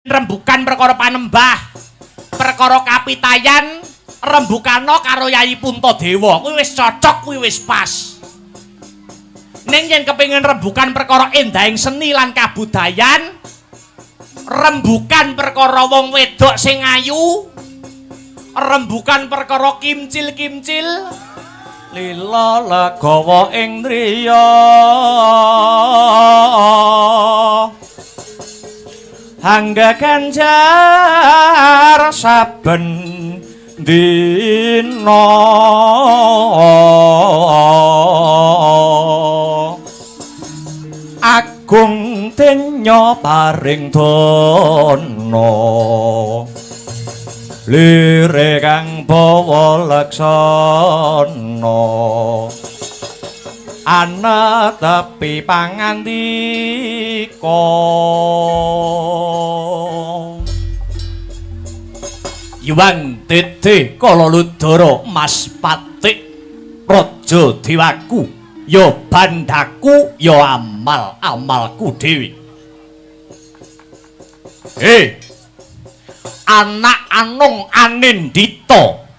Rembukan perkara panembah, perkara kapitayan, rembukana karo Yayi Puntadewa. Kuwi wis cocok, kuwi wis pas. Ning yen kepengin rembukan perkara endahing seni lan kabudayan, rembukan perkara wong wedok sing ayu, rembukan perkara kimcil-kimcil, lila legawa ing driya, hangga ganjar saben dina, agung denya paring dana, lire kang bawa laksana, anetepi pangandika. Yuwang Dede Kalaludara Mas Patik Raja Dewaku, ya bandaku ya amal amalku dhewe. Hei, anak anung anindita,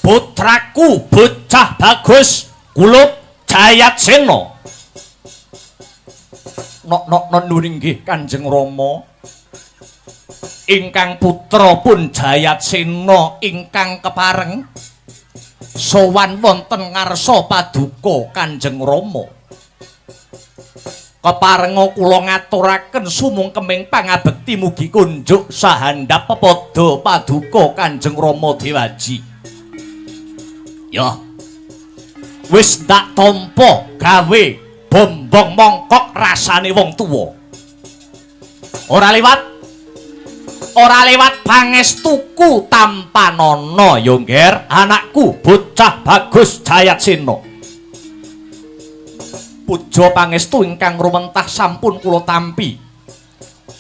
putraku bocah bagus kulup Jayatsena. Nok nok nok inggih Kanjeng Rama. Ingkang putra pun Jayatsena ingkang kepareng sowan wonten ngarsa paduka Kanjeng Rama. Keparenga kula ngaturaken sumungkeming pangabekti mugi kunjuk sahandap pepada paduka Kanjeng Rama Dewaji. Ya, wis tak tampa gawe bombong mongkok rasane wong tuwa. Ora liwat, ora lewat pangestuku tampanana ya Ngger, anakku bocah bagus Jayatsena. Puja pangestu ingkang rumentah sampun kula tampi.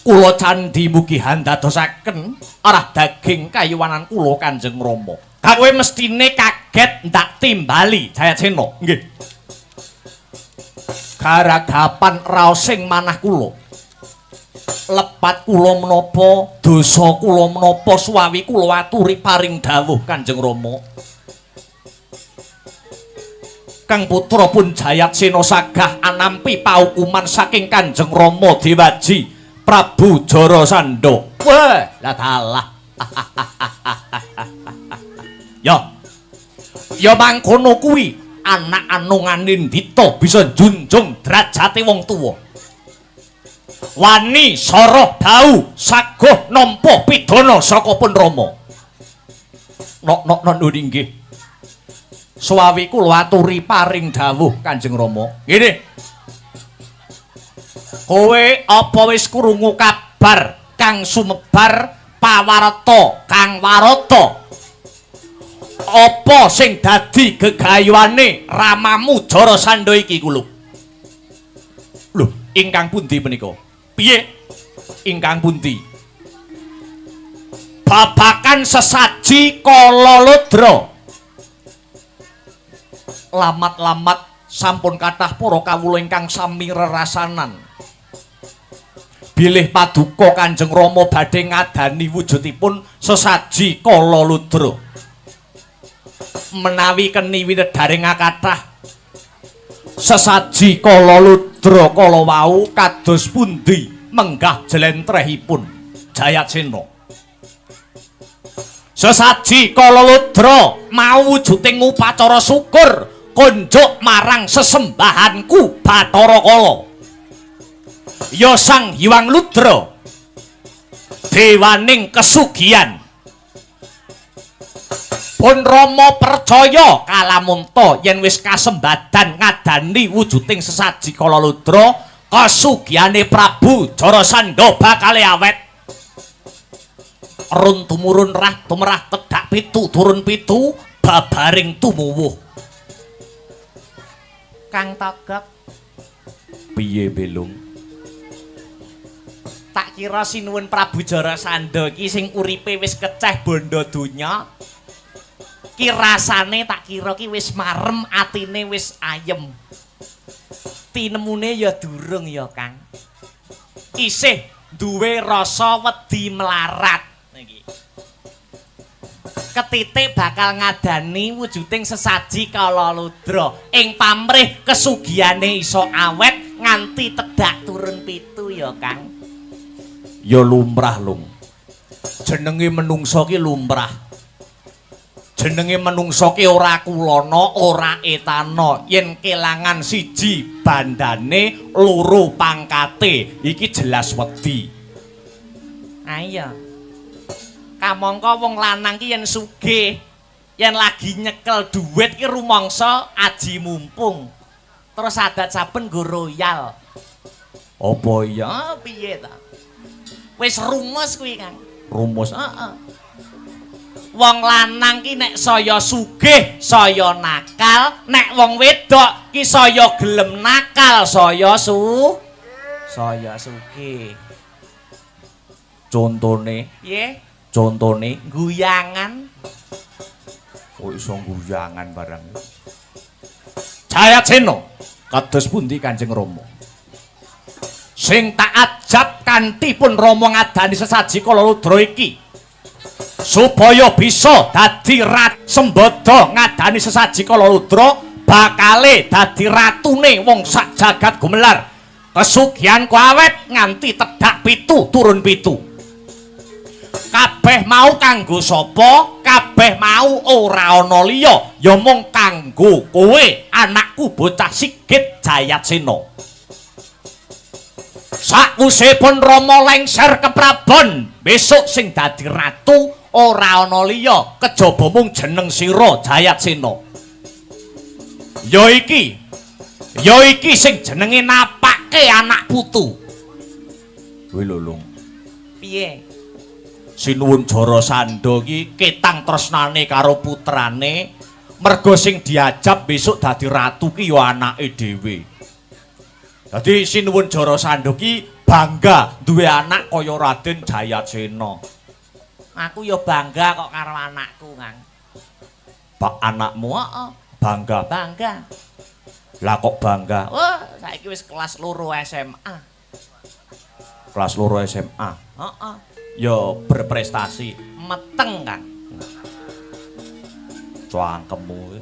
Kula candhi mugi handadosaken arah daging kayuwanan kula Kanjeng Rama. Kowe mestine kaget ndak timbali Jayatsena. Nggih. Garagapan raosing manah kula. Lepat kula menapa, dosa kula menapa suwawi kula aturi paring dawuh Kanjeng Rama. Kang putra pun Jayatsena sagah anampi paukuman saking Kanjeng Rama Dewaji Prabu Jarasandha. Wah, lah dalah. Ya. Ya mangkono kuwi anak anung anindita bisa njunjung derajate wong tuwa. Wani soroh dau saguh nampa pidana saka pun Rama. Nok nok nok inggih. Suwawi kula aturi paring dawuh Kanjeng Rama. Ngene. Kowe apa wis krungu kabar kang sumebar pawarta kang warata? Apa sing dadi gegayuhane ramamu Jarasandha iki kulup? Lho, ingkang pundi menika? Piye? Ingkang pundi? Babakan sesaji Kalaludra. Lamat-lamat sampun kathah para kawula ingkang sami rerasanan. Bilih paduka Kanjeng Rama badhe ngadani wujudipun sesaji Kalaludra. Menawi keni winedaring kathah sesaji Kalaludra kala wau kados pundi menggah jlentrehipun Jayatsena. Sesaji Kalaludra mau wujuding upacara syukur konjuk marang sesembahanku Bathara Kala. Ya Sang Hyang Ludra, dewaning kesugihan. Pun Rama percaya kalamunta yen wis kasembadan ngadani wujuding sesaji Kalaludra, kasugihane Prabu Jarasandha bakale awet. Run tumurun rah tumerah tedhak pitu turun pitu babaring tumuwuh. Kang Togok, piye Belung? Tak kira sinuwun Prabu Jarasandha iki sing uripe wis keceh bondo donya. Ki rasane tak kira ki wis marem, atine wis ayem. Tinemune ya durung ya, Kang. Isih duwe rasa wedi melarat iki. Ketitik bakal ngadani wujuding sesaji Kala Ludra ing pamrih kesugihane iso awet nganti tedak turun pitu ya Kang. Ya lumrah lung. Jenenge menungsa ki lumrah. Jenenge menungsa ki ora kulana, ora etana. Yen kelangan siji bandane, loro pangkate, iki jelas wedi. Ah iya. Kamangka wong lanang ki yen sugih, yen lagi nyekel dhuwit ki rumangsa aji mumpung. Terus adat saben nggo royal. Apa iya? Ah, piye ta? Wis rumus kuwi, Kang. Rumus. Heeh. Wong lanang ki nek saya sugih, saya nakal, nek wong wedok ki saya gelem nakal, saya sugih. Contone piye? Contone guyangan. Kok iso guyangan barang. Jayasena, kados pundi Kanjeng Rama? Sing tak ajab kanthi pun Rama ngadani sesaji Kala Ludra iki supaya bisa dadi rat sembada ngadani sesaji Kala Ludra bakale dadi ratune wong sak jagat gumelar. Kesugihanku awet nganti tedak pitu turun pitu. Kabeh mau kanggo sapa? Kabeh mau ora ana liya, ya mung kanggo kowe, anakku bocah Sigit Jayasena. Sakwise pun Rama lengser keprabon, besok sing dadi ratu ora ana liya kejaba mung jeneng sira Jayasena. Ya iki sing jenenge napake anak putu. Kuwi lho, Lung. Piye? Sinuwun Jarasandha iki ketang tresnane karo putrane, merga sing diajab besok dadi ratu ki ya anake dhewe. Dadi Sinuwun Jarasandha ki bangga duwe anak kaya Raden Jayasena. Aku ya bangga kok karo anakku, Kang. Pak anakmu? Heeh. Bangga. Bangga. Lah kok bangga? Wah, saiki wis kelas 2 SMA. Kelas 2 SMA. Heeh. Ya berprestasi. Meteng, Kang. Cangkemmu.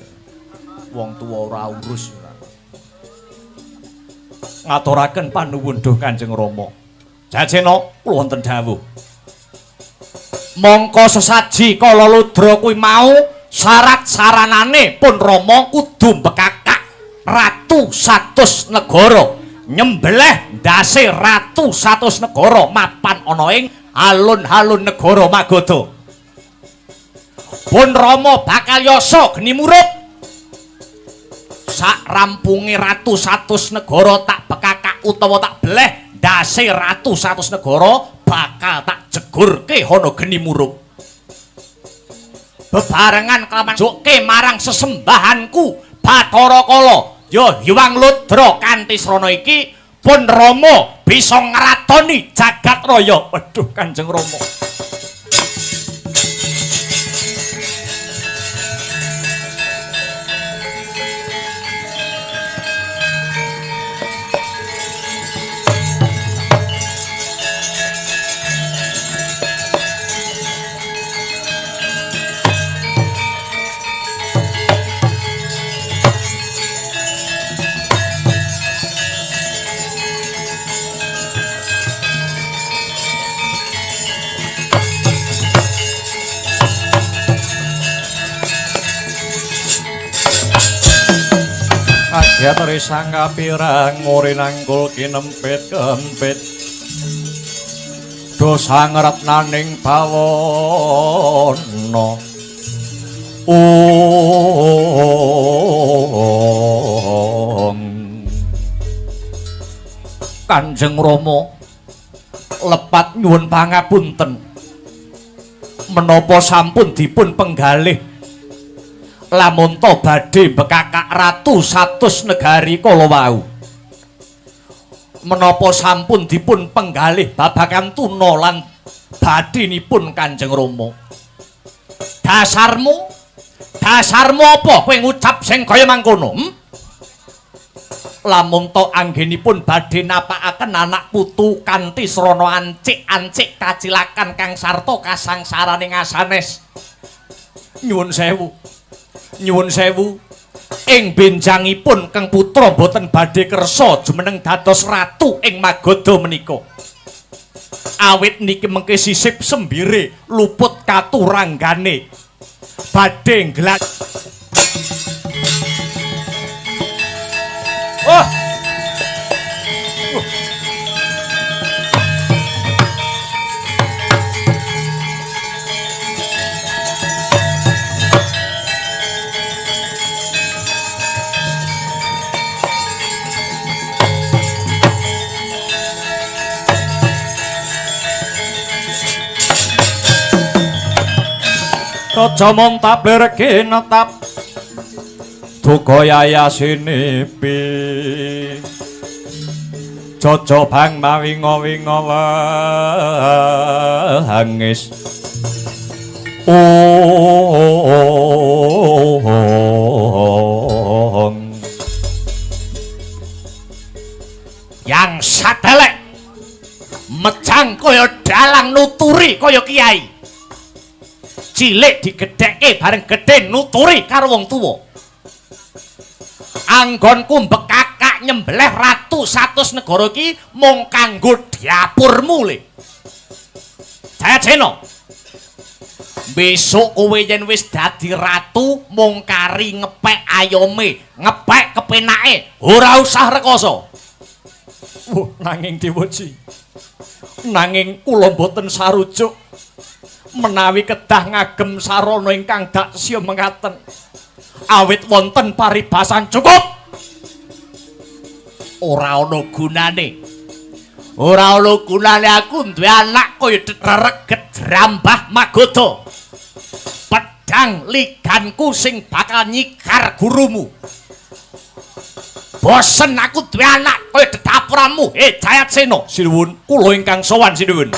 Wong tuwa ora urus. Ngaturaken panuwun duh Kanjeng Rama. Jayasena, kula wonten dawuh. Mongko sesaji Kala Ludra kuwi mau syarat saranane pun Rama kudu mbekakak ratu 100 negara, nyembelih ndase ratu 100 negara mapan ana ing alun-alun negara Magadha. Pun Rama bakal yasa geni murup. Sak rampunge ratu 100 negara tak bekakak utawa tak beleh ndase ratu 100 negara bakal tak jegurke ana geni murup. Bebarengan kelawan jokke marang sesembahanku Bathara Kala ya Hyang Ludra kanthi srana iki pun Rama bisa ngratoni jagat raya. Waduh Kanjeng Rama. Kaget risang kapirang nguri nangkul kinempit kempit dosa ngeretnaning bawana. Ong Kanjeng Rama lepat nyuwun pangapunten menapa sampun dipun penggalih lamun to badhe mbekakak ratu 100 negari kala wau. Menapa sampun dipun penggalih babagan tuna lan badhinipun Kanjeng Rama. Dasarmu, dasarmu apa kowe ngucap sing kaya mangkono? Lamun to anggenipun badhe napakaken anak putu kanthi srana ancik-ancik kacilakan kang sarta kasangsaraning asanes. Nyuwun sewu. Nyuwun sewu. Ing benjangipun Kang Putra boten badhe kersa jumeneng dados ratu ing Magadha menika. Awit niki mengke sisip sembire luput katuranggane. Badhe ngglak. Oh. Raja montabir kinetap duka yayasinipi Jojo bang mawinga-winga wangis. Ong Yang sadelek mejang kaya dalang nuturi kaya kiai. Cilik digedhekke bareng gedhe nuturi karo wong tuwa. Anggonku mbekakak nyembelih ratu 100 negara iki mung kanggo dapurmu le. Jayasena. Besok kowe yen wis dadi ratu mung kari ngepek ayome, ngepek kepenake, ora usah rekoso. Wah, nanging Dewaji. Nanging kula mboten sarujuk menawi kedah ngagem sarana ingkang daksya mengaten. Awit wonten paribasan cukup. Ora ana gunane. Ora ana gunane aku duwe anak kaya rereget jrambah Magadha. Pedang liganku sing bakal nyigar gurumu. Bosen aku duwe anak kaya dedapuramu. Jayasena, sinuwun kula ingkang sowan sinuwun.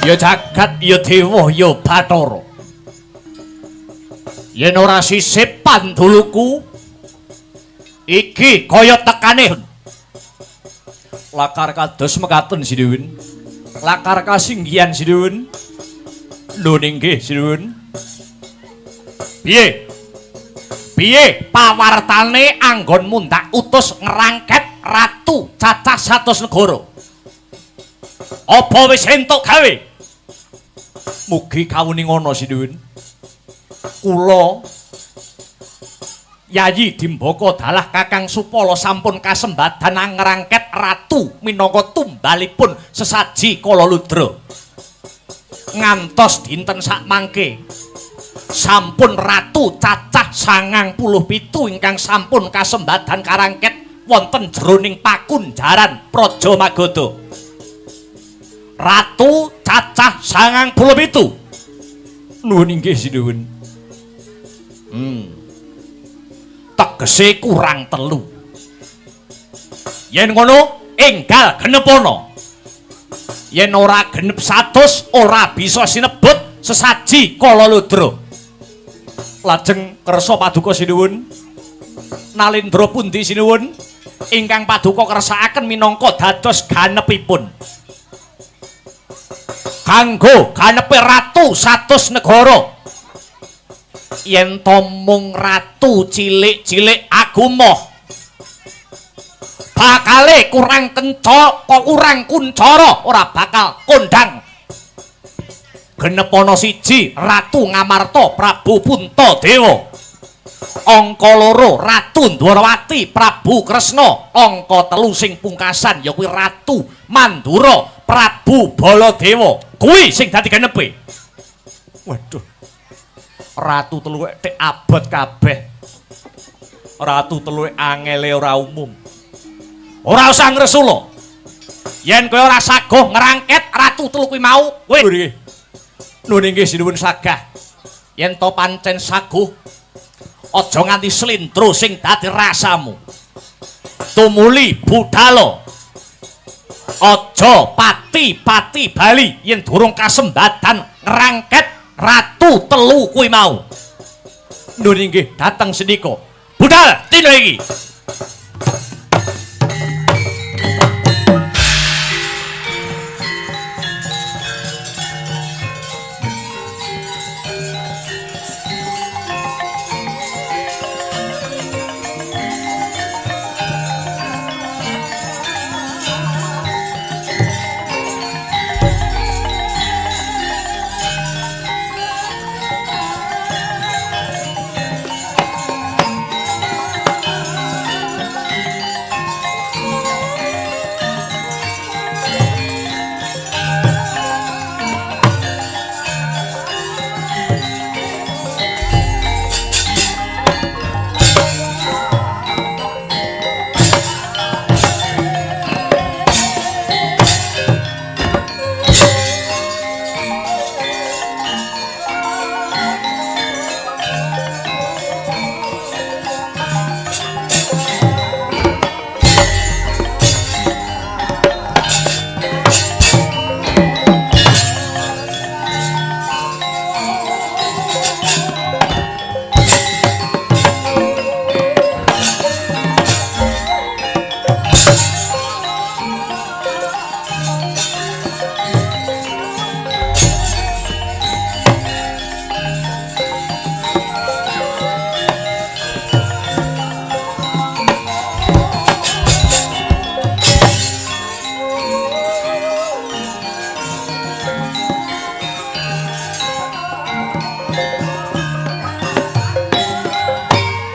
Ya jagat, ya dewa, ya bathara. Yen ora sisip panduluku iki kaya tekane. Lakar kados mekaten sinuwun. Lakar kasinggihan sinuwun. Lho inggih sinuwun. Piye? Piye pawartane anggon mundak utus ngrangket ratu cacah 100 negara? Apa wis entuk gawe? Mugi kawuningono sinuwun. Kula Yayi Dimbaka dalah Kakang Supala sampun kasembadan ngrangket ratu minangka tumbalipun sesaji Kala Ludra. Ngantos dinten sakmangke sampun ratu cacah 97 ingkang sampun kasembadan karangket wonten jroning pakunjaran Praja Magadha. Ratu cacah 97. Nuwun inggih sinuwun. Tegese kurang 3. Yen ngono enggal genepono. Yen ora genep 100 ora bisa sinebut sesaji Kala Ludra. Lajeng kersa paduka sinuwun. Nalindra pundi sinuwun ingkang paduka kersakaken minangka dados ganepipun. Kanggo ganepe ratu 100 negara. Yen to mung ratu cilik-cilik agumoh bakale kurang kenca, kok kurang kuncara, ora bakal kondang. Genepono 1 Ratu Ngamarta Prabu Puntadewa. Angka 2 Ratu Ndwarawati Prabu Kresna. Angka 3 sing pungkasan ya kuwi Ratu Mandura Prabu Baladewa. Kuwi sing dadi genepe. Waduh. Ratu telu tek abot kabeh. Ratu telu angele ora umum. Ora usah ngresula. Yen kowe ora saguh ngrangket ratu telu kuwi mau, kowe nggih. Nuwun inggih sinuwun sagah. Yen to pancen saguh, aja nganti slindro sing dadi rasamu. Tumuli budhalo. Aja pati-pati bali yen durung kasembadan ngrangket ratu telu kuwi mau. Nuwun inggih dhateng sendika. Budhal dina iki.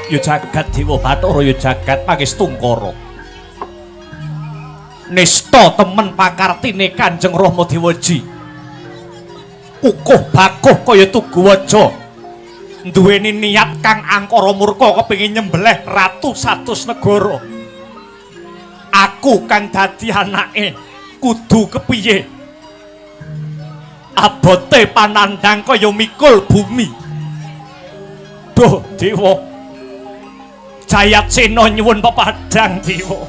Ya jagat Dewa Bathara ya jagat Pangestungkara. Nista temen pakartine Kanjeng Rama Dewaji. Kukuh bakuh kaya tugu waja. Duweni niat kang angkara murka kepengin nyembelih ratu 100 negara. Aku kang dadi anake kudu kepiye? Abote panandhang kaya mikul bumi. Duh Dewa. Jayatsena nyuwun pepadang Dewa.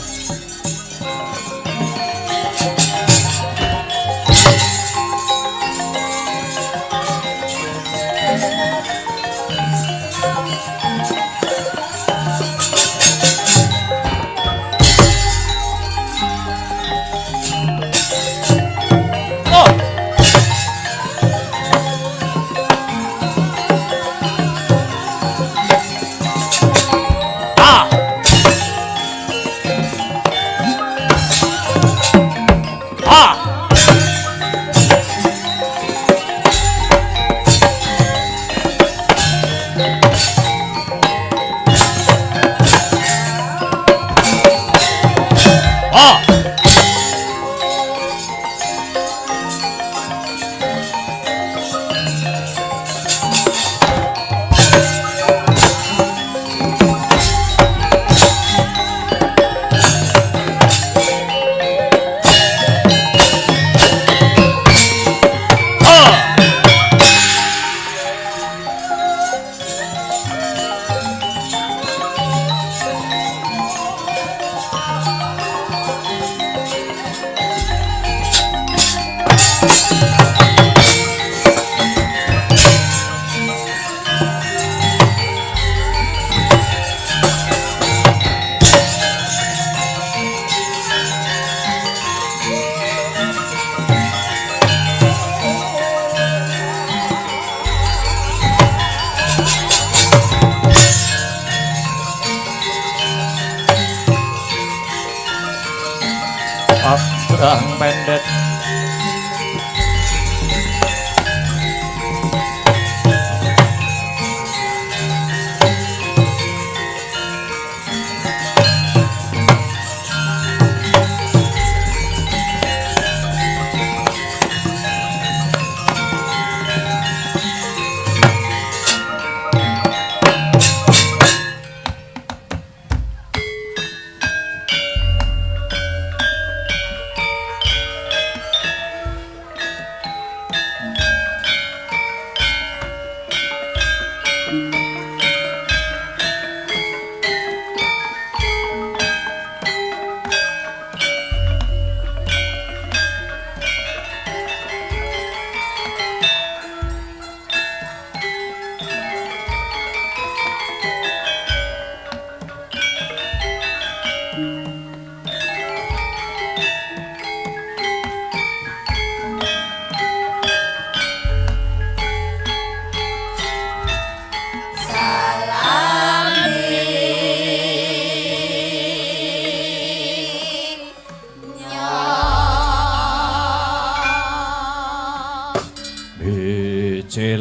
Abang pendek.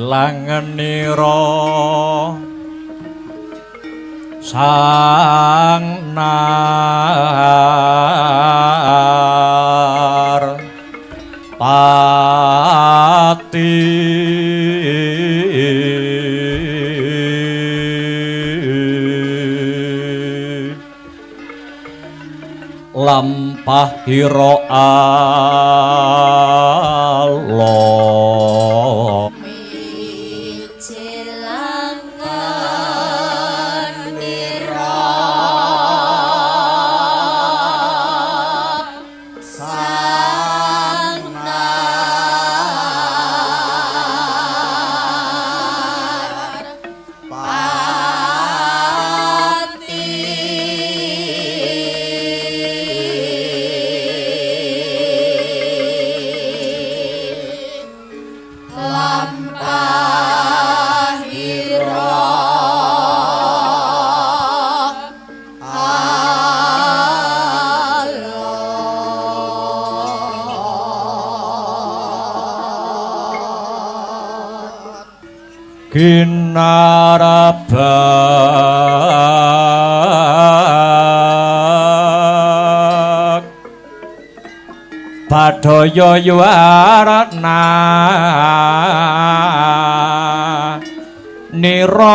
Langenira sang nar pati lampah hira Allah. Ginarabak Badaya yuwarna nira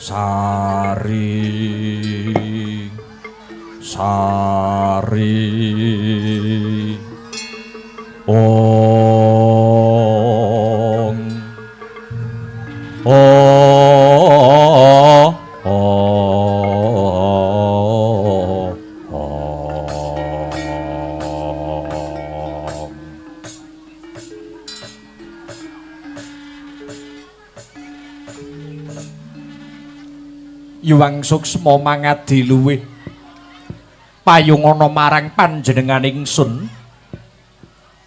Sari Sari Ong Oh Oh Ong. Yuwang suksma mangadi luwih payungana marang panjenengan ingsun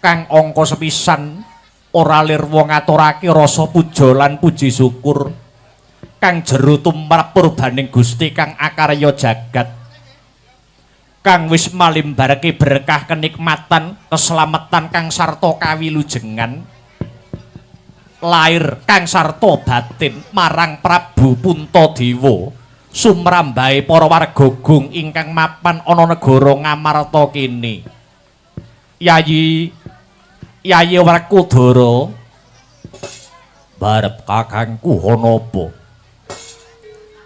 kang angka sepisan ora lirwa ngaturake rasa puja lan puji syukur kang jero tumrap purbaning Gusti kang akarya jagat kang wis malimbarake berkah kenikmatan keselamatan kang sarta kawilujengan lair kang sarta batin marang Prabu Puntadewa Sumrambahe para warga gung ingkang mapan ana negara Ngamarta kene. Yayi Yayi Werkudara barep kakangku ana apa?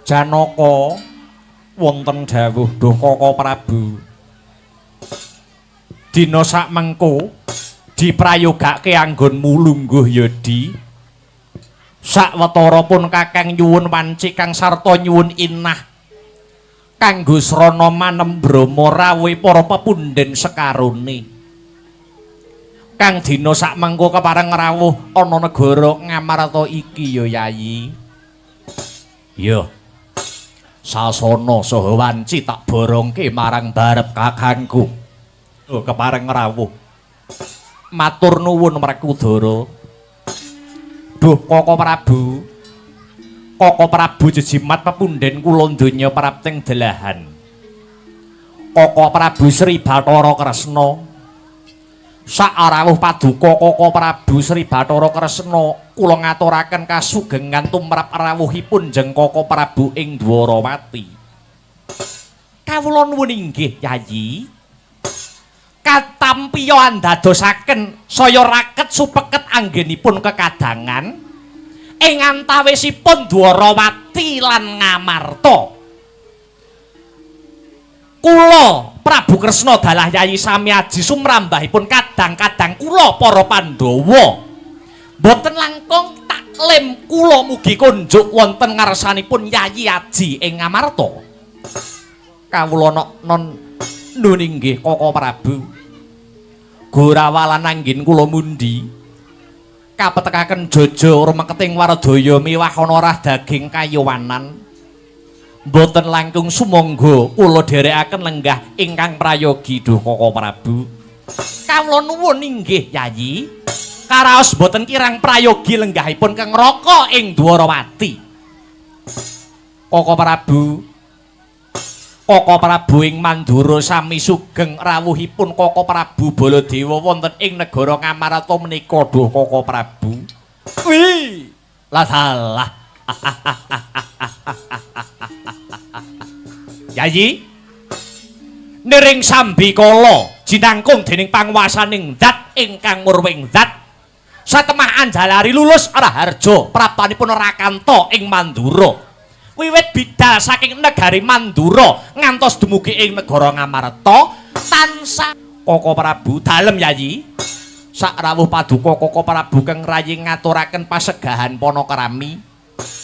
Janaka wonten dawuh duh Kaka Prabu. Dina sakmengko diprayogake anggonmu lungguh ya Di. Sawetara pun kakang nyuwun wanci kang sarta nyuwun inah kanggo srana manembrama rawuhe para pepundhen sekarone. Kang dina sakmengko kepareng rawuh ana negara Ngamarta iki ya Yayi. Ya. Sasana saha wanci tak borongke marang barep kakangku. Oh, kepareng rawuh. Matur nuwun Werkudara. Duh Kaka Prabu. Kaka Prabu jejimat pepundhen kula donya prapting delahan. Kaka Prabu Sri Bathara Kresna. Sarawuh paduka Kaka Prabu Sri Bathara Kresna kula ngaturaken kasugengan tumrap rawuhipun jeng Kaka Prabu ing Dwarawati. Kawula nuwun inggih Yayi. Katampiya andadosaken saya raket supeket anggenipun kekadangan ing antawisipun Dwarawati lan Ngamarta. Kula Prabu Kresna dalah Yayi Samiaji sumrambahipun kadang-kadang kula para Pandhawa. Mboten langkung taklim kula mugi kunjuk wonten ngarsanipun Yayi Aji ing Ngamarta. Kawula non nun inggih Kaka Prabu. Gorawalan anggen kula mundi kapetekaken jaja rumeketing wardaya miwah ana rah daging kayowanan. Mboten langkung sumangga kula dherekaken lenggah ingkang prayogi duh Kaka Prabu. Kawula nuwun inggih Yayi. Karaos mboten kirang prayogi lenggahipun keng Raka ing Dwarawati. Kaka Prabu Kaka Prabu ing Mandura sami sugeng rawuhipun Kaka Prabu Baladewa wonten ing negara Ngamarta menika duh Kaka Prabu. Wih, lah salah. Yayi, niring sambikala jinangkung dening panguwasaning zat ingkang murwing zat satemah anjalari lulus raharja praptanipun Rakanta ing Mandura. Wiwit bidal saking negari Mandura ngantos dumugi ing negara Ngamarta tansah Kaka Prabu dalem Yayi. Sakrawuh paduka Kaka Prabu keng rayi ngaturaken pasegahan panakrami.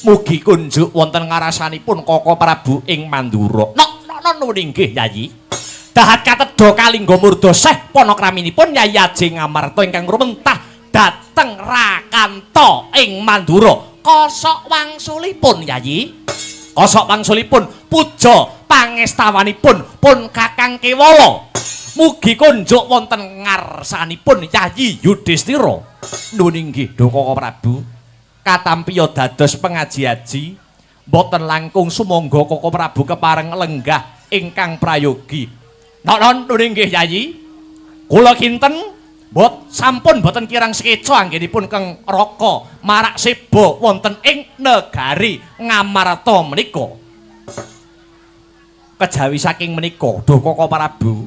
Mugi kunjuk wonten ngarasanipun Kaka Prabu ing Mandura. Nok nok nuwun inggih Yayi. Dahat katedha kalingga murda seh panakraminipun Yayi Aji Ngamarta ingkang rumentah dhateng Rakanta ing Mandura. Kosok wangsulipun Yayi. Kosok wangsulipun puja pangestawanipun pun Kakang Kewala. Mugi kunjuk wonten ngarsanipun Yayi Yudhistira. Nuwun inggih duh Kaka Prabu. Katampiya dados pengaji-aji mboten langkung sumangga Kaka Prabu kepareng lenggah ingkang prayogi. Nok nuwun inggih Yayi. Kula kinten mbot sampun mboten kirang sekeca anggenipun keng Raka marak seba wonten ing negari Ngamarta menika. Kejawi saking menika duh Kaka Prabu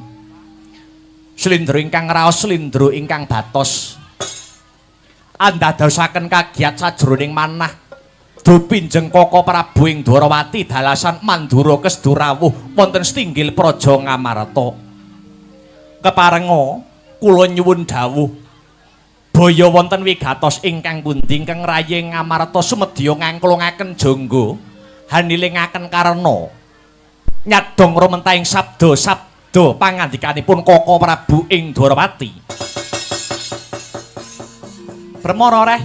slindro ingkang raos slindro ingkang batos andadosaken kagiat sajroning manah dupinjeng Kaka Prabu ing Dwarawati dalasan Mandura kesdu rawuh wonten setinggil praja Ngamarta. Keparenga kula nyuwun dawuh baya wonten wigatos ingkang pundi ingkang rayi Ngamarta sumedya ngangklungaken jangga hanilingaken karna nyadong rumentahing sabda-sabda pangandikanipun Kaka Prabu ing Dwarawati. Bremara reh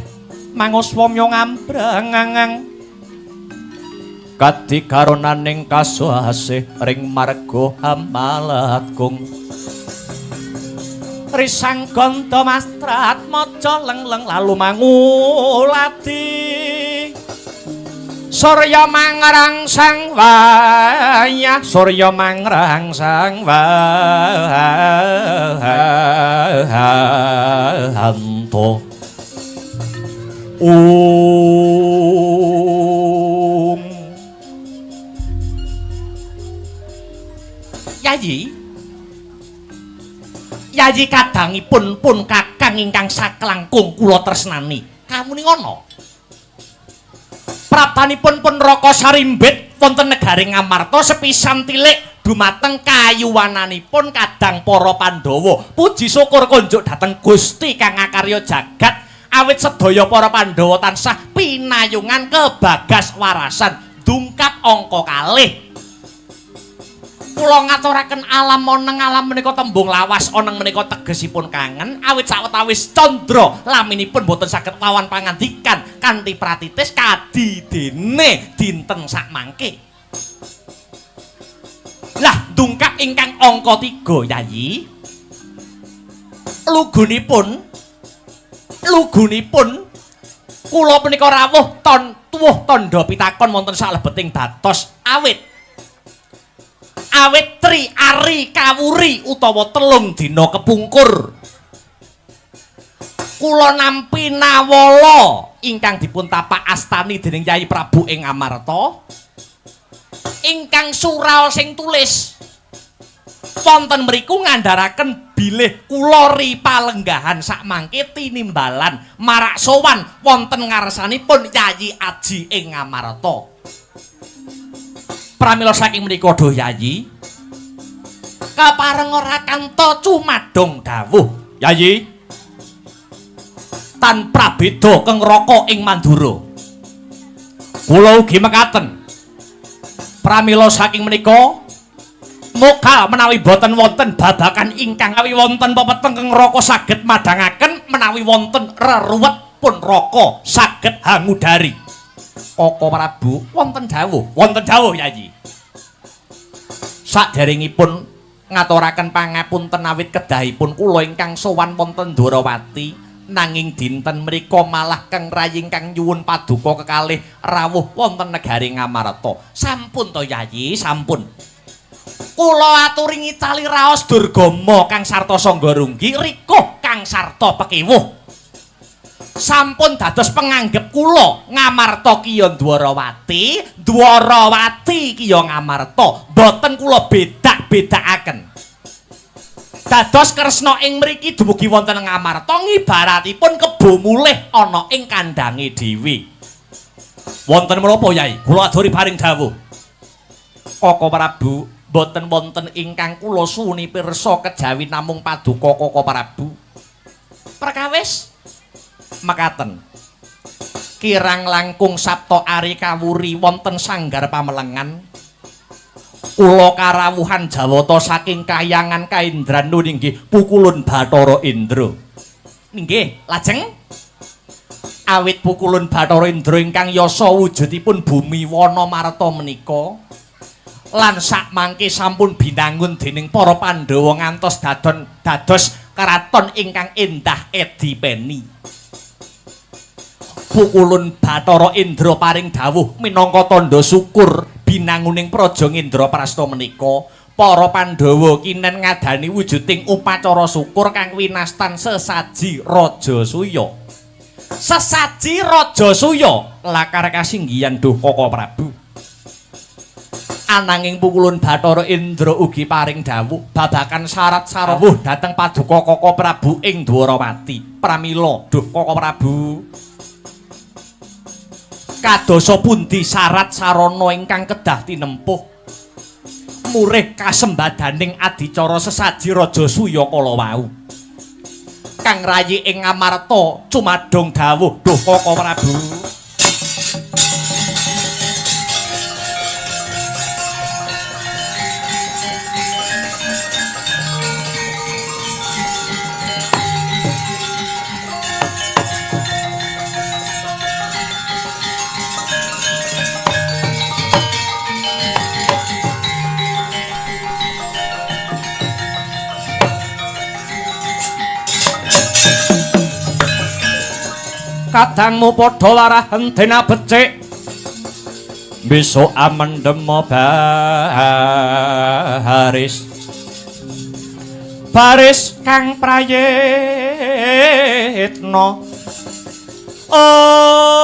manguswamya ngambrang kadigaronaning kasuasih ring marga Hamalatgung risang ganda mastrat maca lengleng lalu manguladi surya mangrangsang wayah surya mangrangsang wahanto. Om Yayi. Yayi kadangipun pun kakang ingkang saklangkung kula tresnani. Kamuni ngono. Praptanipun pun Raka Sarimbit wonten negari Ngamarta sepisan tilik dumateng kayuwananipun kadang para Pandhawa. Puji syukur konjuk dhateng Gusti kang ngakarya jagat awit sedaya para Pandhawa tansah pinayungan kebagas warasan dungkap angka kalih. Kula ngaturaken alam oneng alam menika tembung lawas oneng menika tegesipun kangen awit sawetawis candra laminipun boten saged wawan pangandikan kanthi pratitis kadidene dinten sakmangke. Lah dungkap ingkang angka 3 Yayi. Lugunipun kula punika rawuh ton tuwuh tandha pitakon wonten salebeting batos awit tri ari kawuri utawa 3 dina kepungkur kula nampi nawala ingkang dipun tapak astani dening Yayi Prabu ing Amarta ingkang suraos sing tulis wonten mriku ngandharaken bilih kula ripalenggahan sakmangke tinimbalan marak sowan wonten ngarsanipun Yayi Aji ing Amarta. Pramila saking menika duh Yayi kepareng ora kanta cumadong dawuh Yayi tan prabeda keng raka ing Mandura. Kula ugi mekaten. Pramila saking menika moga menawi boten wonten babakan ingkang awi wonten pepeteng keng raka saged madhangaken menawi wonten reruwet pun raka saged hangudari. Koko Prabu wonten dawuh Yayi. Saderengipun ngaturaken pangapunten awit kedahipun kula ingkang sowan wonten Dwarawati nanging dinten mriku malah Kang Rayi ingkang nyuwun paduka kekalih rawuh wonten negari Ngamarta. Sampun to Yayi, sampun. Kula aturi ngicali raos durgama kang sarta sangga runggi rikuh kang sarta pekewuh. Sampun dados penganggep kula Ngamarta kiya Dwarawati, Dwarawati kiya Ngamarta, boten kula bedak-bedakaken. Dados Kresna ing mriki dumugi wonten Ngamarta ngibaratipun kebo mulih ana ing kandhange dhewe. Wonten menapa Yai? Kula aturi paring dawuh. Koko Prabu, boten wonten ingkang kula suwuni pirsa kejawi namung paduka Koko Prabu. Perkawis mekaten. Kirang langkung Sabta Ari kawuri wonten sanggar pamelengan. Kula karawuhan jawata saking kayangan kaindran inggih Pukulun Bathara Indra. Inggih, lajeng awit Pukulun Bathara Indra ingkang yasa wujudipun bumi wana marta menika lan sakmangke sampun binangun dening para Pandhawa ngantos dados keraton ingkang endah edipeni. Pukulun Bathara Indra paring dawuh minangka tandha syukur binanguning praja Indraprasta menika para Pandhawa kinen ngadani wujuding upacara syukur kang winastan sesaji Rajasuya. Sesaji Rajasuya lakar kasinggihan duh Koko Prabu. Ananging Pukulun Bathara Indra ugi paring dawuh babakan syarat sarawuh dhateng paduka Koko Prabu ing Dwarawati. Pramila duh Koko Prabu, kadosa pundi syarat sarana ingkang kedah tinempuh murih kasembadaning adicara sesaji Rajasuya kala wau. Kang rayi ing Ngamarta cumadong dawuh duh Koko Prabu. Kadangmu padha warahen dena becik besok amendem baris baris kang prayitna ong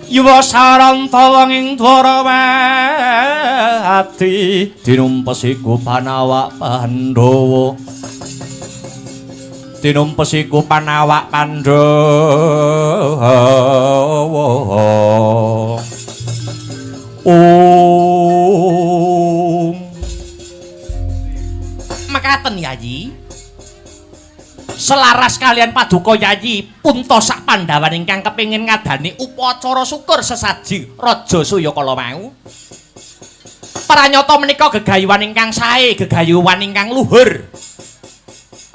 Yuwa saranta wong ing Dwarawati tinumpesiku panawak Pandhawa. Tinumpesiku panawak Pandhawa. Om. Mekaten Yayi. Selaras kalian paduka Yayi Punta sak Pandhawan ingkang kepengin ngadani upacara syukur sesaji Raja Suya kala wau. Pranyata menika gegayuhan ingkang sae, gegayuhan ingkang luhur.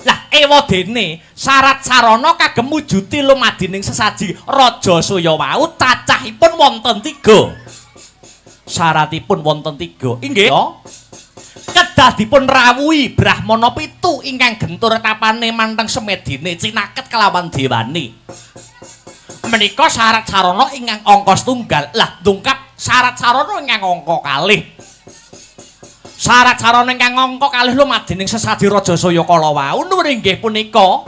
Lah ewadene syarat sarana kagem mujudi lumadining sesaji Raja Suya wau cacahipun wonten 3. Syaratipun wonten 3. Inggih. Kedah dipun rawuhi brahmana 7 ingkang gentur tapane manteng semedine cinaket kelawan dewane. Menika syarat sarana ingkang angka setunggal. Lah dongkap syarat sarana ingkang angka kalih. Syarat sarana ingkang angka kalih lumadining sesaji Raja Suya kala wau nuwun inggih punika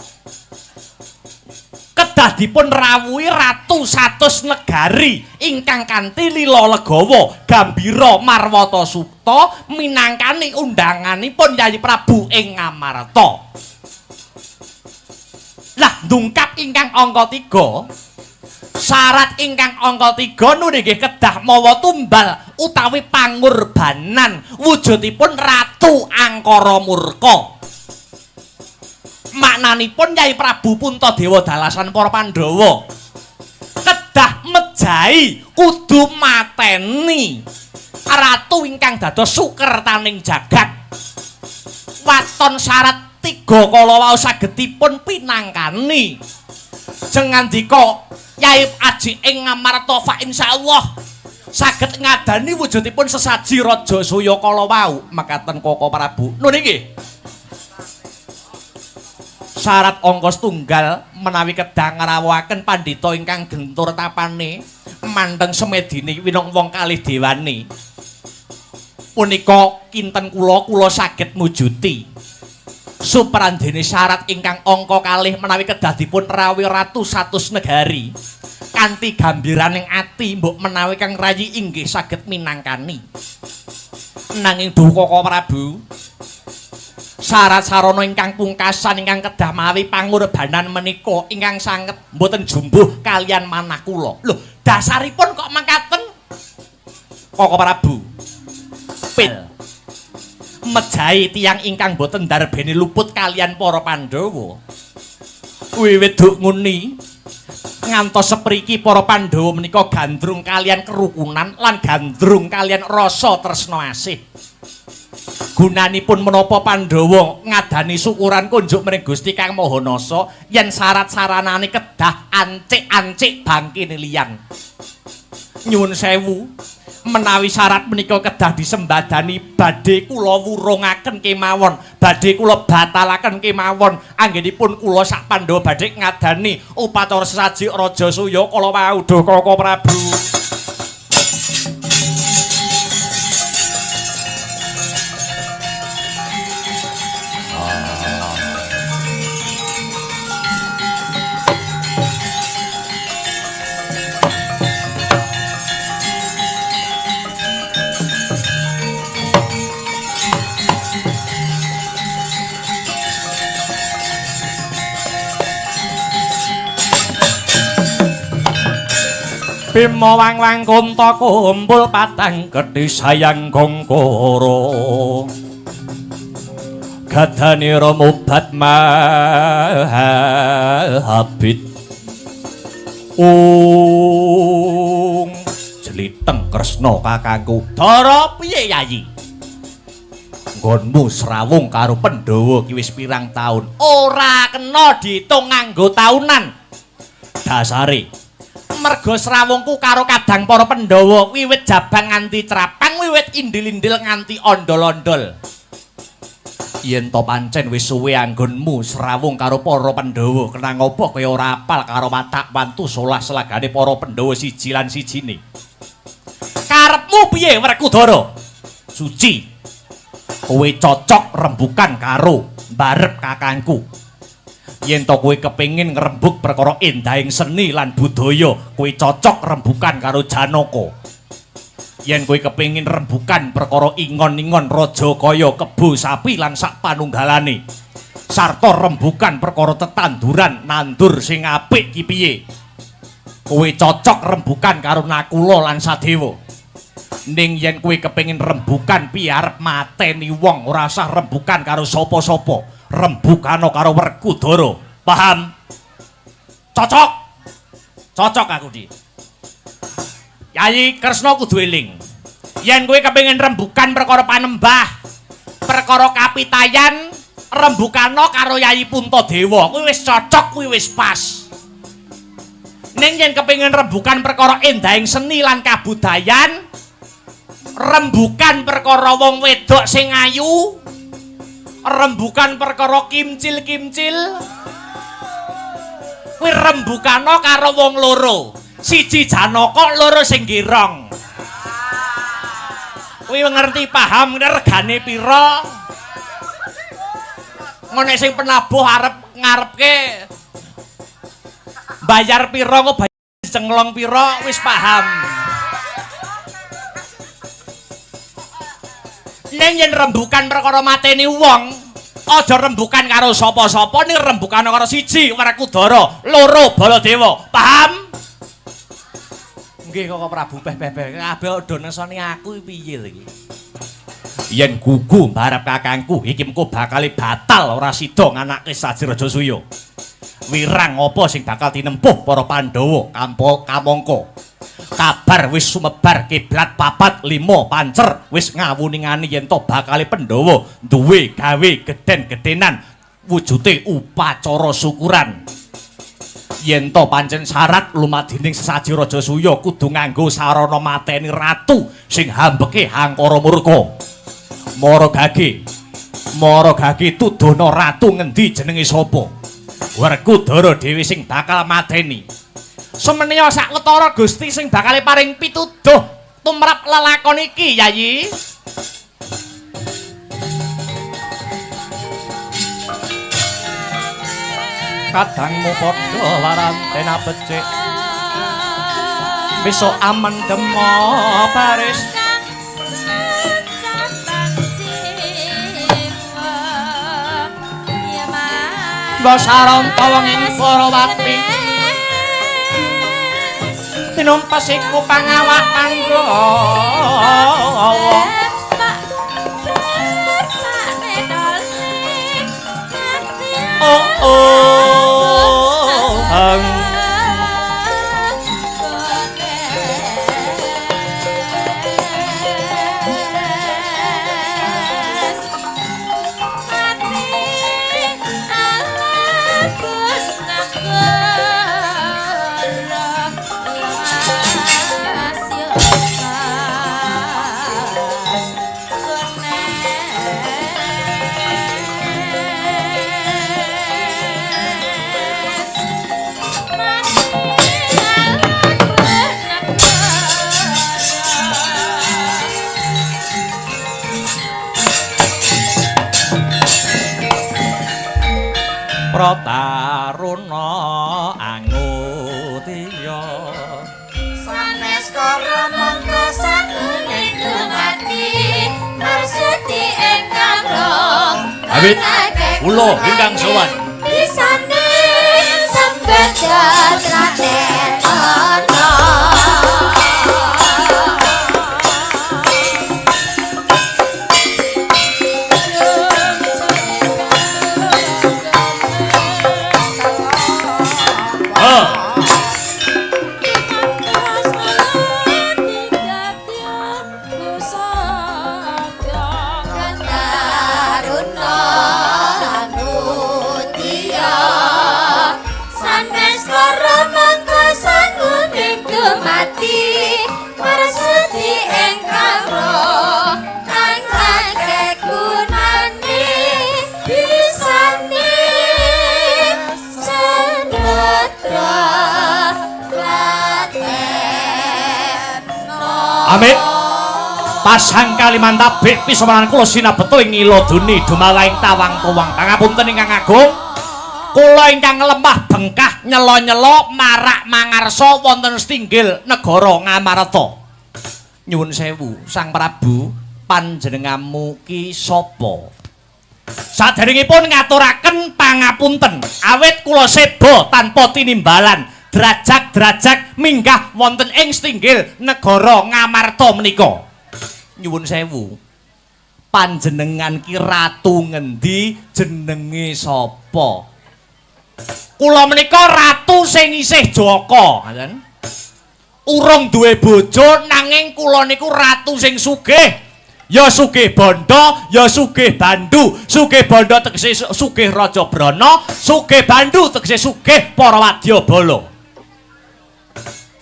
kedah dipun rawuhi ratu 100 negari ingkang kanthi lila legawa gambira marwata suta minangkani undanganipun Yayi Prabu ing Ngamarta. Lah ndungkap ingkang angka 3, syarat ingkang angka 3 nuwun inggih kedah mawa tumbal utawi pangorbanan wujudipun Ratu Angkara Murka. Maknanipun Yai Prabu Puntadewa dalasan para Pandhawa kedah mejahi kudu mateni ratu ingkang dados sukertaning jagat. Waton syarat 3 kala wau saged dipun pinangkani. Jeng ngandika Yai Aji ing Ngamarta fa insyaallah saged ngadani wujudipun sesaji Raja Suya kala wau. Mekaten Koko Prabu. Nun inggih. Syarat angka setunggal menawi kedah ngrawuhaken pandhita ingkang gentur tapane manteng semedine winong wong kalih dewane punika kinten kula kula saged mujuti. Suprandene syarat ingkang angka kalih menawi kedah dipun rawuhi ratu 100 negari kanthi gambiraning ati mbok menawi kang rayi inggih saged minangkani. Nanging duh Koko Prabu, syarat sarana ingkang pungkasan ingkang kedah mawi pangorbanan menika ingkang sanget mboten jumbuh kalian manah kula. Lho, dasaripun kok mangkaten Koko Prabu? Pit mejahi tiyang ingkang mboten darbene luput kalian para Pandhawa. Wiwit duk nguni ngantos sepriki para Pandhawa menika gandrung kalian kerukunan lan gandrung kalian rasa tresna asih. Gunanipun menapa Pandhawa ngadani syukuran kunjuk mring Gusti Kang Maha Nasa yen syarat saranane kedah ancik-ancik bangkine liyan. Nyuwun sewu, menawi syarat menika kedah disembadani badhe kula wurungaken kemawon, badhe kula batalaken kemawon anggenipun kula sak Pandhawa badhe ngadani upacara sesaji Raja Suya kala wau. Duh Koko Prabu. Bima wang-wang kunta kumpul patang gedhi sayang gongkoro gadanira mubat mahabit. Ung jliteng Kresna kakangku. Dara piye Yayi? Nggonmu srawung karo Pandhawa ki wis pirang taun ora kena diitung nganggo taunan. Dasare merga srawungku karo kadang para Pandhawa wiwit jabang nganti crapang, wiwit indil-indil nganti ondol-ondol. Yen to pancen wis suwe anggonmu srawung karo para Pandhawa, kenang apa kaya ora apal karo watak wantu solah selagane para Pandhawa siji lan sijine. Karepmu piye Werkudara? Suci. Kowe cocok rembukan karo mbarep kakangku. Yen to kowe kepengin ngrembug perkara endahing seni lan budaya, kowe cocok rembukan karo Janaka. Yen kowe kepengin rembukan perkara ingon-ingon raja kaya kebo sapi lan sak panunggalane, sarta rembukan perkara tetanduran nandur sing apik ki piye, kowe cocok rembukan karo Nakula lan Sadewa. Ning yen kowe kepengin rembukan piye arep mateni wong, ora usah rembukan karo sapa-sapa, rembukana karo Werkudara. Paham? Cocok. Cocok aku di. Yayi Kresna kudu eling. Yen kowe kepengin rembukan perkara panembah, perkara kapitayan, rembukana karo Yayi Puntadewa. Kuwi wis cocok, kuwi wis pas. Ning yen kepengin rembukan perkara endahing seni lan kabudayan, rembukan perkara wong wedok sing ayu, rembukan perkara kimcil-kimcil, kuwi rembukana karo wong loro. Siji Janaka, loro sing girong. Kuwi ngerti paham regane pira. Ngene sing penabuh arep ngarepke bayar pira, kok bayar cenglong pira, wis paham. Ning yen rembukan perkara mateni wong, aja rembukan karo sapa-sapa, ning rembukan karo siji Werkudara, loro Baladewa. Paham? Nggih Koko Prabu, peh-peh kabeh do nesoni aku piye lho iki. Yen gugu mbarep kakangku iki mengko bakal batal ora sida nganake Saji Rajasuya. Wirang apa sing bakal tinempuh para Pandhawa kamangka? Kabar wis sumebar kiblat 4 5 pancer wis ngawuningani yen to bakale Pandhawa duwe gawe gedhen-gedhenan wujute upacara syukuran. Yen to pancen syarat lumadining sesaji Rajasuya kudu nganggo sarana mateni ratu sing hambeke hangkara murka. Mara gage tudono ratu ngendi jenenge sapa? Werkudara dhewe sing bakal mateni. Semeniya sawetara Gusti sing bakal paring pituduh tumrap lelakon iki, Yayi. Kadangmu padha warantena becik, besok amen demo baris. Basaranta wong ing Parawati tinumpas iku pangawak Pandhawa. Oh oh hang. Prataruna angutiya sanes kara mangka sangune dumati marsuti ingkang roh. Awit kula ingkang sowan bisane sembeda traten ana. Amit pasang Kalimantabik pisomanan kula sinabeta ing iladuni dumawaing tawang tuwang. Pangapunten ingkang agung, Kula ingkang lemah bengkah nyela-nyela marak mangarsa wonten setinggil negara Ngamarta. Nyuwun sewu, Sang Prabu, panjenenganmu ki sapa? Saderengipun ngaturaken pangapunten, awit kula seba tanpa tinimbalan, drajak-drajak minggah wonten ing setinggil negara Ngamarta menika. Nyuwun sewu, panjenengan ki ratu ngendi, jenenge sapa? Kula menika ratu sing isih jaka, ngaten. Urung duwe bojo nanging kula niku ratu sing sugih. Ya sugih bondo, ya sugih bandu. Sugih bondo tegese sugih Raja Brana, sugih bandu tegese sugih para wadyabala.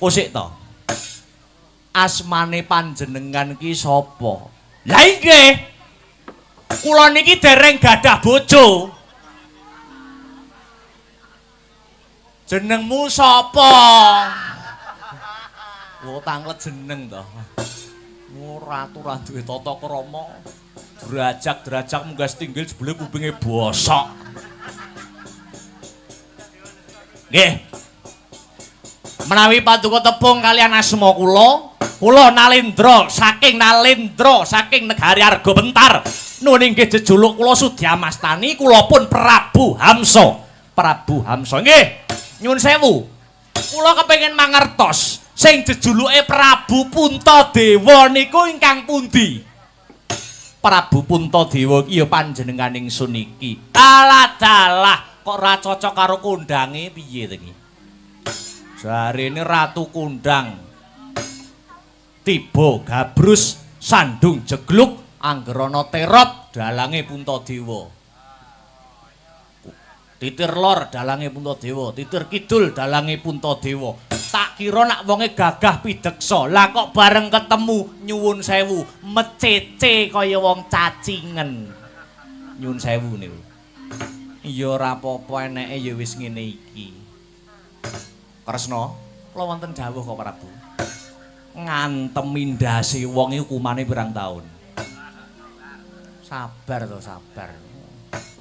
Kusik to. Asmane panjenengan ki sapa? Lah inggih. Kula niki dereng gadah bojo. Jenengmu sapa? Wo tanglet jeneng to. Wo ratu ra duwe tata krama. Drajak-drajak munggah setinggil jebule kupinge bosok. Nggih. Menawi paduka tepung kalian asma kula, kula Nalendra saking Nalendra saking negari Arga Bentar. Nuwun inggih jejuluk kula Sudyamastani, kula pun Prabu Hamsa. Prabu Hamsa nggih. Nyuwun sewu. Kula kepengin mangertos sing jejuluke Prabu Puntadewa niku ingkang pundi? Prabu Puntadewa iki ya panjenengan ingsun iki. Alah dalah, kok ora cocok karo kondange piye to iki? Jarene ratu kondang. Tiba gabrus sandung jegluk angger ana terop dalange Puntadewa. Titir lor dalange Puntadewa, titir kidul dalange Puntadewa. Tak kira nak wonge gagah pideksa. Lah kok bareng ketemu nyuwun sewu, mecece kaya wong cacingen. Nyuwun sewu niku. Ya ora apa-apa eneke ya wis ngene iki. Kresna, kula wonten dawuh kok Prabu. Ngantemi ndase wong iki hukumane pirang taun? Sabar to, sabar.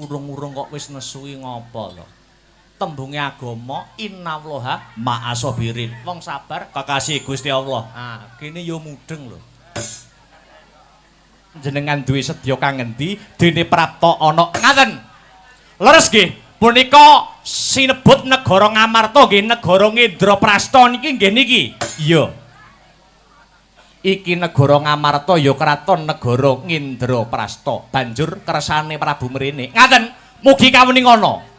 Urung-urung kok wis nesuhi ngopo to? Tembunge agama innallaha ma'asabirin. Wong sabar kekasih Gusti Allah. Ah, kene yo mudeng lho. Jenengan duwe sedya kang ngendi dene prapta ana ngaten. Leres nggih, punika sinebut negara Ngamarta nggih negara Ngendraprasta niki nggih niki. Iya. Iki negara Ngamarta ya kraton negara Ngendraprasta. Banjur kersane Prabu mrene. Ngaten, mugi kawuningana.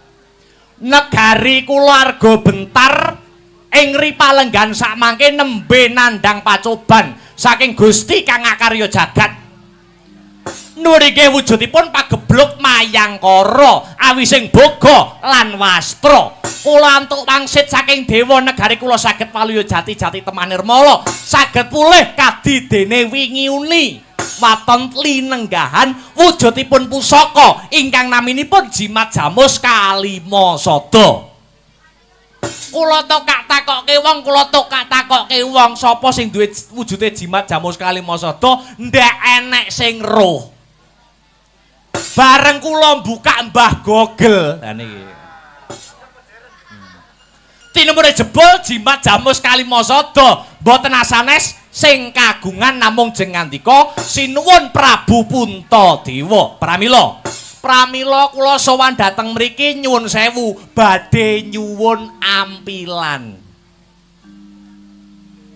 Negari kula Arga Bentar ing ripalenggan sakmangke nembe nandhang pacoban saking Gusti kang ngakarya jagat. Nurike wujudipun pagebluk mayangkara awising boga lan wastra. Kula antuk wangsit saking dewa negari kula saged waluya jati-jati teman nirmala, saged pulih kadi dene wingi uni. Waton linenggahan wujudipun pusaka ingkang naminipun Jimat Jamus Kalima Sada. Kula tokak takokke wong, kula tokak takokke wong sapa sing duwe wujude Jimat Jamus Kalima Sada, ndek enek sing roh. Bareng kula mbukak Mbah Google. Lah niki. Tinemune jebul Jimat Jamus Kalima Sada mboten asanes sing kagungan namung jeng ngandika sinuwun Prabu Puntadewa. Pramila, pramila kula sowan dhateng mriki nyuwun sewu badhe nyuwun ampilan.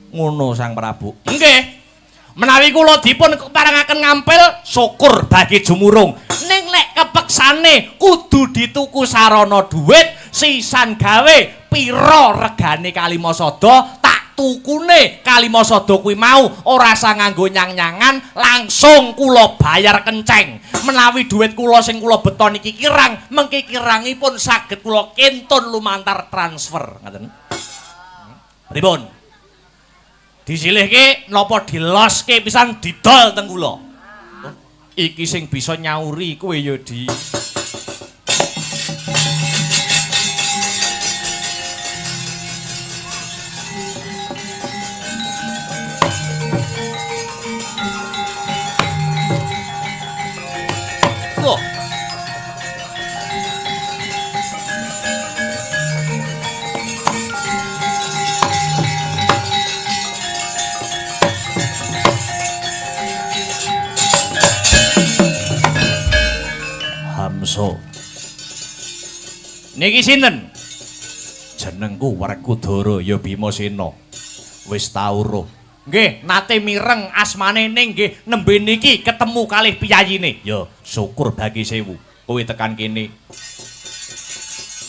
Ngono Sang Prabu. Nggih. Menawi kula dipun keparengaken ngampil syukur bagi jumurung. Ning nek kepeksane kudu dituku sarana dhuwit sisan gawe pira regane Kalima Sada tak tukune Kalima Sada kuwi mau ora usah nganggo nyang-nyangan langsung kula bayar kenceng. Menawi dhuwit kula sing kula beto niki kirang, mengki kirangipun saged kula kintun lumantar transfer. Ngaten. Pripun? Disilihke napa diloske pisan didol teng kula? Iki sing bisa nyauri kowe ya Di. Loh. Hamsa. Niki sinten? Jenengku Werkudara ya Bimasena. Wis tau roh. Nggih, nate mireng asmane ning nggih nembe niki ketemu kalih piyayine. Ya, syukur bagi sewu. Kowe tekan kene.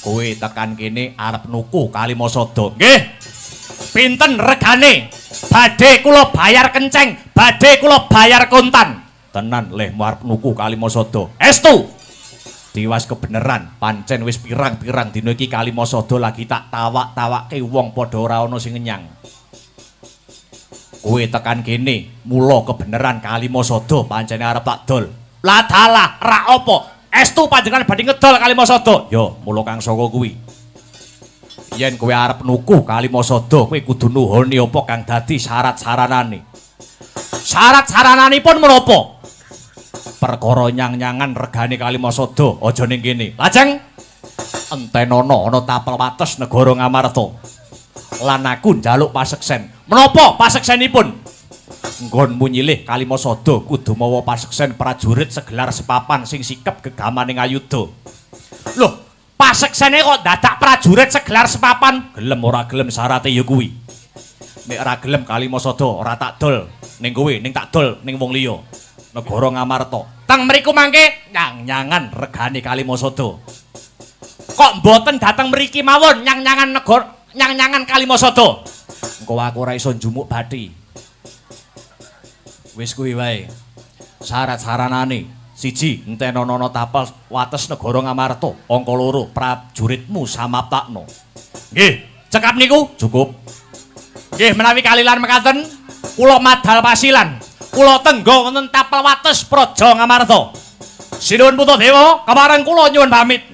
Kowe tekan kene arep nuku Kalimasada. Nggih. Pinten regane? Badhe kula bayar kenceng, badhe kula bayar kontan. Tenan lehmu arep nuku Kalimasada. Estu. Tiwas kebeneran, pancen wis pirang-pirang dina iki Kalimasada lagi tak tawak-tawakke wong padha ora ana sing ngenyang. Kowe tekan kene, mula kebeneran Kalimasada pancene arep tak dol. Lah dalah, ra apa? Estu panjenengan badhe ngedol Kalimasada. Ya, mula kang saka kuwi. Yen kowe arep nuku Kalimasada, kowe kudu nuhoni apa kang dadi syarat-saranane. Syarat-sarananipun menapa? Perkara nyang-nyangan regane Kalimasada aja ning kene. Lajeng entenono ana tapel wates negara Ngamarta. Lan aku njaluk paseksen. Menapa paseksenipun? Nggonmu nyilih Kalimasada kudu mawa paseksen prajurit segelar sepapan sing sikep gegamaning ayuda. Loh, paseksene kok dadak prajurit segelar sepapan? Gelem ora gelem syarate ya kuwi. Nek ora gelem Kalimasada ora tak dol ning kowe, ning tak dol ning wong liya. Negara Ngamarta. Teng mriku mangke nyang-nyangan regane Kalimasada. Kok mboten dateng mriki mawon nyang-nyangan negara nyang-nyangan Kalimasada. Engko aku ora iso njumuk bathi. Wis kuwi wae. Syarat-saranane siji, entenono ana tapel wates negara Ngamarta. Angka loro, prajuritmu samaptakno. Nggih, cekap niku cukup. Nggih, menawi kalilan mekaten kula madal pasilan. Kula tengga wonten tapel wates Praja Ngamarta. Sinuwun Puntadewa, kepareng kula nyuwun pamit.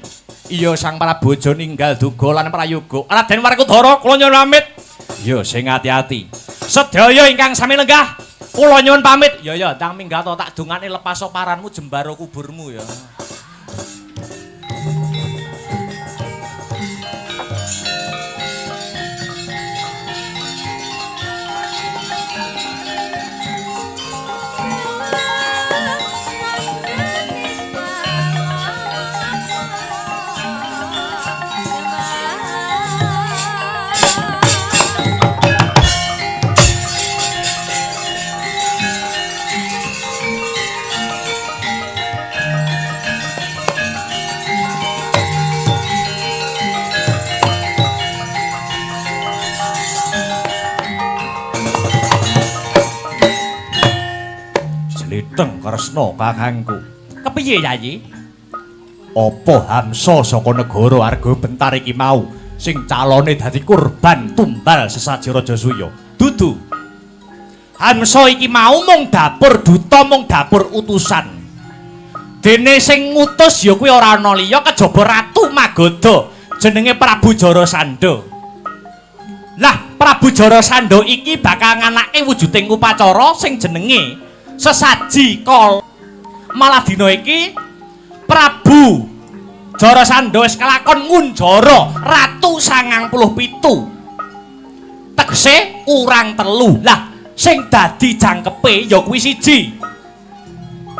Iya, Sang Prabu aja ninggal duga lan prayoga. Raden Werkudara, kula nyuwun pamit. Iya, sing ati-ati. Sedaya ingkang sami lenggah, kula nyuwun pamit. Ya ya, ndang minggat tak dongane lepas paranmu jembara kuburmu ya. Jliteng Kresna kakangku. Kepiye Yayi? Apa hamsa saka negara Arga Bentar iki mau sing calone dadi kurban tumbal sesaji Raja Suya? Dudu. Hamsa iki mau mung dapur duta, mung dapur utusan. Dene sing ngutus ya kuwi ora ana liya kejaba Ratu Magadha jenenge Prabu Jarasandha. Lah, Prabu Jarasandha iki bakal nganake wujuding upacara sing jenenge sesaji kol. Malah dina iki Prabu Jarasandha wis kelakon ngunjara Ratu 97. Tegese kurang telu. Lah, sing dadi jangkepe ya kuwi siji,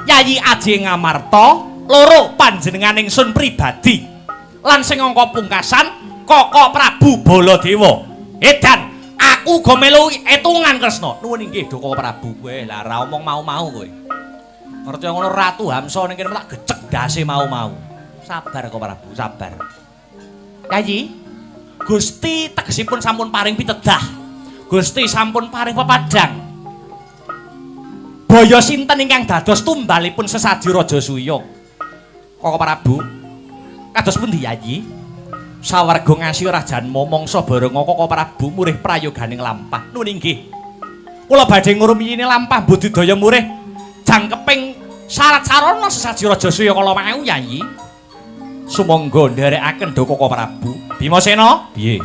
Yayi Aji Ngamarta, loro panjenenganing sun pribadi, lan sing angka pungkasan Koko Prabu Baladewa. Edan, aku uga melu etungan Kresna. Nuwun inggih Koko Prabu. Kowe lah ora omong mau-mau kowe. Ngerti ngono Ratu Hamsa ning kene tak gecek ndase mau-mau. Sabar Koko Prabu, sabar. Yayi, Gusti tegesipun sampun paring pitedah. Gusti sampun paring pepadang. Baya sinten ingkang dados tumbalipun sesaji Raja Suya? Koko Prabu, kados pundi Yayi? Sawarga ngasih rajanma mangsa bareng Koko Prabu murih prayoganing lampah. Nuwun inggih. Kula badhe ngurumiyini lampah budidaya murih jangkeping syarat sarana sesaji Raja Suya kala wau Yayi. Sumangga nderekaken Koko Prabu. Bimasena, piye?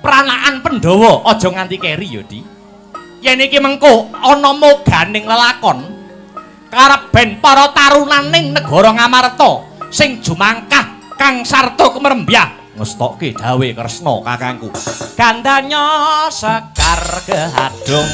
Pranaan Pandhawa aja nganti keri ya, Di. Yen iki mengko ana moganing lelakon karep ben para tarunaning negara Ngamarta sing jumangkah kang sarta kemerembyah ngestokke dawuhe Kresna kakangku. Gandanya sekar kehadung.